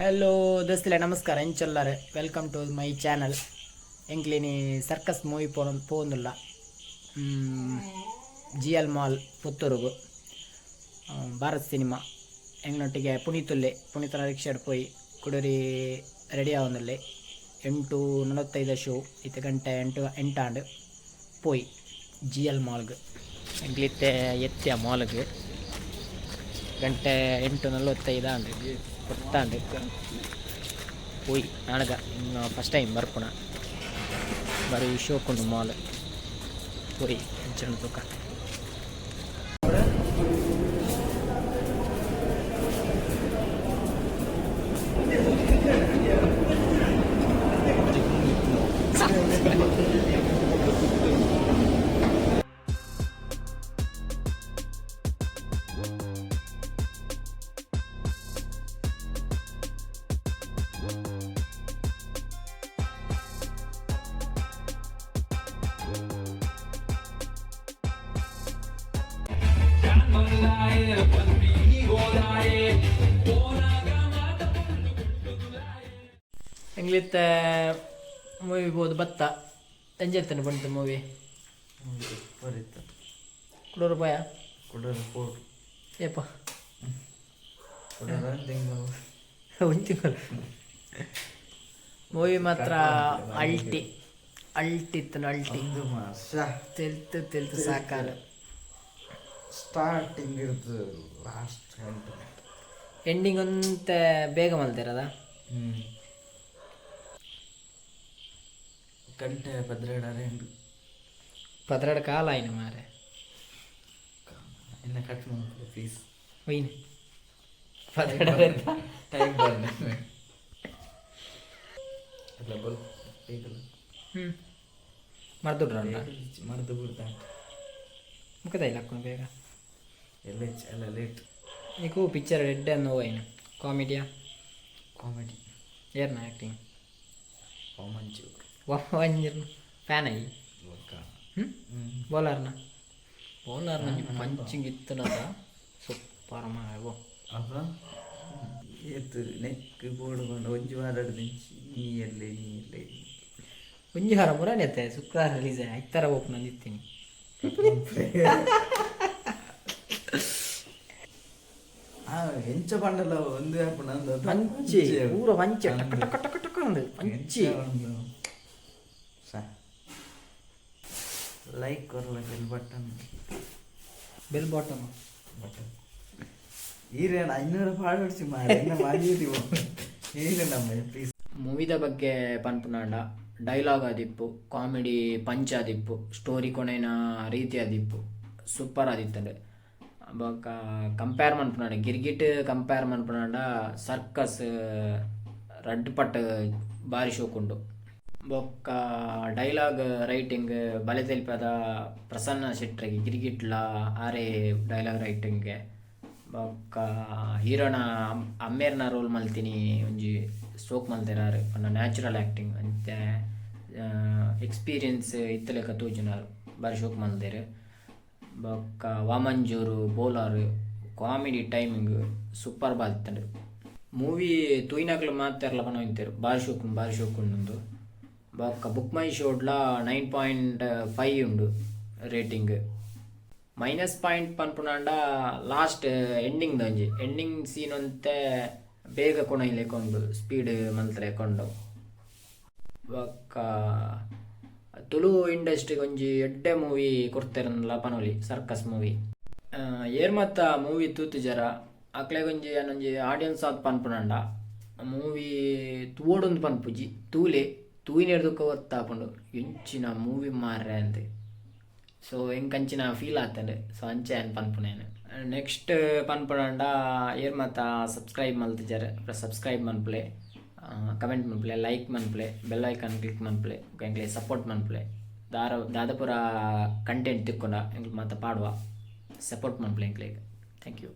Hello ದೋಸ್ತಿಲೆ, ನಮಸ್ಕಾರ. ಎಂಚೊಲ್ಲಾರ್? Welcome to my channel. ಎಂಕ್ಲಿನಿ circus movie ಪೋವೊಂದುಲ್ಲ G L mall ಪುತ್ತೂರುಗು, ಭಾರತ್ ಸಿನಿಮಾ. ಎಂಗ್ನೊಟ್ಟಿಗೆ ಪುನೀತುಲ್ಲೆ. ಪುನೀತನ ರಿಕ್ಷಾಡ್ ಪೋಯಿ ಕುಡೊರಿ ರೆಡಿ ಆವೊಂದುಲ್ಲೆ. 8:45 ಶೋ. ಇತ್ತೆ ಗಂಟೆ ಎಂಟು ಎಂಟಾಂಡ್. ಪೋಯಿ ಜಿ ಎಲ್ ಮಾಲ್ಗ್. ಎಂಕ್ಲಿತ್ತೆ ಎತ್ಯ ಮಾಲ್ಗ್. ಗಂಟೆ 8:45 ಆಂಡ್, ಪೊತ್ತಾಂಡ್. ಪೋಯಿ ನಾನಗ ಫಸ್ಟ್ ಟೈಮ್ ಬರ್ಪುಣ. ಬರೀ ಶೋಕುಂಡು ಮಾಲ್. ಪೋಯಿ ಎಂಚ ತೂಕ. ಎಂಗ್ಲಿತ್ತ ಮೂವಿ ಪೋದು ಬತ್ತ. ಎಂಚ ಬಂತು ಮೂವಿ? ಸೂಪರ್ ಇತ್ತು. ಕುಡೋರು ಪೋಯ? ಕುಡೋರು ಪೋಡು. ಏಪ? ಕುಡೋರ ತಿಂಗಳು. ಒಂದು ತಿಂಗಳು. ಮೂವಿ ಮಾತ್ರ ಅಲ್ಟಿ ಅಲ್ಟಿತ್ತು, ಅಲ್ಟಿ. ಒಂದು ಮಾಸ. ತೆಲ್ತು ತೆಲ್ತು ಸಾಕಾನು. ಸ್ಟಾರ್ಟಿಂಗ್ ಇರ್ತದೆ ಲಾಸ್ಟ್ ಗಂಟೆ. ಎಂಡಿಂಗ್ ಒಂತೆ ಬೇಗ ಮಲ್ತಿರದ. ಹ್ಞೂ, ಗಂಟೆ 12 ಎಂಟು. 12 ಕಾಲ ಆಯ್ನ ಮಾರೆ. ಇನ್ನು ಕಟ್ ಮಾಡ್ಕೊಳ್ಳಿ ಪ್ಲೀಸ್. ಒಯ್ನೆ 12. ಟೈಮ್ ಬನ್ನಿ ಎಲ್ಲ ಬಲ್ ಬೇಕಲ್ಲ. ಹ್ಞೂ, ಮರ್ದುಡ್ರ. ಮರೆತು ಬಿಡ್ತಾ. ಮುಖದ ಇಲ್ಲ ಹಾಕೊಂಡು ಬೇಗ. ಎಲ್ಲ ಎಲ್ಲ ಲೇಟ್. నీకు పిక్చರ್ రెడ్ అన్న పోయిన ಕಾಮಿಡಿಯಾ? ಕಾಮಿಡಿ. ಏರ್ನ ಆ್ಯಕ್ಟಿಂಗ್? ಮಂಚೂರು. ಒಂಜಿರ್ನ ಫ್ಯಾನ್ ಅಯ್ಯಿ. ಬೊಕ್ಕ. ಹ್ಞೂ, ಬೌಲರ್ನ ಬೌಲರ್ನ ಪಂಚಿಂಗ್ ಇತ್ತನದ, ಸೂಪರ್ ಮಾವೋ. ಅಪ್ಪ ಏತ್ ನೆಕ್ ಬೋಡು ಪಂಡ ಒಂಜಿ ವಾರ ದಿಂಚಿ ನೀ ಎಲ್ಲೆ ನೀ ಎಲ್ಲೆ. ಒಂಜಿ ವಾರ ಮುರಾನಿ ಅತ್ತೆ. ಶುಕ್ರವಾರ ರಿಲೀಸ್, ಐತಾರ ಓಪನ್ ಅಂದಿತ್ತೀನಿ. ಆ ಎಂಚ ಪಂಡಲ ಒಂದು ಆಪುಂಡು ಅಂದ. ಪಂಚಿ ಪೂರ ಪಂಚೆ, ಟಕ ಟಕ ಟಕ ಟಕ ಅಂದು ಪಂಚಿ. ಲೈಕ್ ಕೊರಲ bell button. Bell bottom. Button. ಈರೇನ 500 ಪಾಡೋಡ್ಸಿ ಮಾರೆ ಎನ್ನ ಮಾಜಿ ನಮ್ಮ ಪ್ಲೀಸ್. ಮೂವಿದ ಬಗ್ಗೆ ಪನ್ಪುನಾಂಡ ಡೈಲಾಗ್ ಆದಿಪ್ಪು, ಕಾಮಿಡಿ ಪಂಚ್ ಆದಿಪ್ಪು, ಸ್ಟೋರಿ ಕೊನೆನ ರೀತಿ ಆದಿಪ್ಪು, ಸೂಪರ್ ಆದಿತ್ತಂಡು. ಬೊಕ್ಕ ಕಂಪೇರ್ ಮನ್ಪುನಾಂಡ, ಗಿರ್ಗಿಟ್ ಕಂಪೇರ್ ಮನ್ಪುನಾಂಡ ಸರ್ಕಸ್ ರಡ್ಡ್ ಪಟ್ಟ್ ಬಾರಿ ಶೋಕುಂಡು. ಬೊಕ್ಕ ಡೈಲಾಗ್ ರೈಟಿಂಗ್ ಬಲೆ ತೆಲ್ಪದ ಪ್ರಸನ್ನ ಶೆಟ್ರಿಗೆ. ಗಿರ್ಗಿಟ್ಲ ಆರೇ ಡೈಲಾಗ್ ರೈಟಿಂಗ್. ಬೊಕ್ಕ ಹೀರೋನ ಅಮ್ಮೇರ್ನ ರೋಲ್ ಮಲ್ತಿನಿ ಒಂಜಿ ಸೋಕ್ ಮಲ್ತೆರ್. ಪಂಡ ನ್ಯಾಚುರಲ್ ಆ್ಯಕ್ಟಿಂಗ್ ಅಂತೆ ಎಕ್ಸ್ಪೀರಿಯನ್ಸ್ ಇತ್ತಲೆಕ ತೋಜುನಾರ್, ಬಾರಿ ಶೋಕ್ ಮಲ್ದೆರ್. ಬೊಕ್ಕ ವಾಮಂಜೂರು ಬೌಲರ್ ಕಾಮಿಡಿ ಟೈಮಿಂಗ್ ಸೂಪರ್ ಬಾದಿತ್ತಂಡು. ಮೂವಿ ತೂಯಿನಕ್ಲು ಮಾತೆರ್ಲ ಪನೊಂದಿತ್ತೆರ್, ಬಾರಿ ಶೋಕ್ ಉಂಡು, ಬಾರಿ ಶೋಕ್ ಉಂಡು. ಬೊಕ್ಕ ಬುಕ್ ಮೈ ಶೋಡ್ಲ 9.5 ಉಂಡು ರೇಟಿಂಗ್. ಮೈನಸ್ ಪಾಯಿಂಟ್ ಪನ್ಪುನಾಂಡ ಲಾಸ್ಟ್ ಎಂಡಿಂಗ್ ಒಂಜಿ ಎಂಡಿಂಗ್ ಸೀನ್ ಒಂತೆ ಬೇಗ ಕೊನೊಯ್ಲೆಕ ಉಂಡು, ಸ್ಪೀಡ್ ಮಲ್ತಲೆಕ ಉಂಡು. ಬೊಕ್ಕ ತುಳು ಇಂಡಸ್ಟ್ರಿಗೆ ಒಂಜಿ ಎಡ್ಡೆ ಮೂವಿ ಕೊರ್ತೆರಂದ್ಲ ಪನೊಲಿ ಸರ್ಕಸ್ ಮೂವಿ. ಏರ್ ಮಾತ ಮೂವಿ ತೂತುಜರ ಅಕ್ಲೆಗೊಂಜಿ ಯಾನೊಂಜಿ ಆಡಿಯನ್ಸ್ ಆದ್ ಪನ್ಪುನಂಡ ಮೂವಿ ತೂವೊಡುಂದು ಪನ್ಪುಜಿ, ತೂಲೆ. ತೂಯಿನೆರ್ದ್ ಗೊತ್ತಾಪುಂಡು ಎಂಚಿನ ಮೂವಿ ಮಾರ್ರೆ ಅಂದ್. ಸೊ ಎಂಕ್ ಅಂಚಿನ ಫೀಲ್ ಆತಂಡ್. ಸೊ ಅಂಚೆ ಯಾನ್ ಪನ್ಪುನೇನ್. ನೆಕ್ಸ್ಟ್ ಪನ್ಪುನಂಡ ಏರ್ ಮಾತ ಸಬ್ಸ್ಕ್ರೈಬ್ ಮಲ್ತಿಜರ್ ಸಬ್ಸ್ಕ್ರೈಬ್ ಮನ್ಪುಲೆ, ಕಮೆಂಟ್ ಮನ್ಪುಲೆ, ಲೈಕ್ ಮನ್ಪುಲೆ, ಬೆಲ್ ಐಕಾನ್ ಕ್ಲಿಕ್ ಮನ್ಪುಲೆ. ಎಂಕ್ಲೆ ಸಪೋರ್ಟ್ ಮನ್ಪುಲೆ. ದಾರ ದಾದ ಪೂರ ಕಂಟೆಂಟ್ ತಿಕ್ಕುಂಡ ಎಂಕ್ಲು ಮಾತ ಪಾಡುವ. ಸಪೋರ್ಟ್ ಮನ್ಪುಲೆ ಎಂಕ್ಲೆಗ್. Thank you.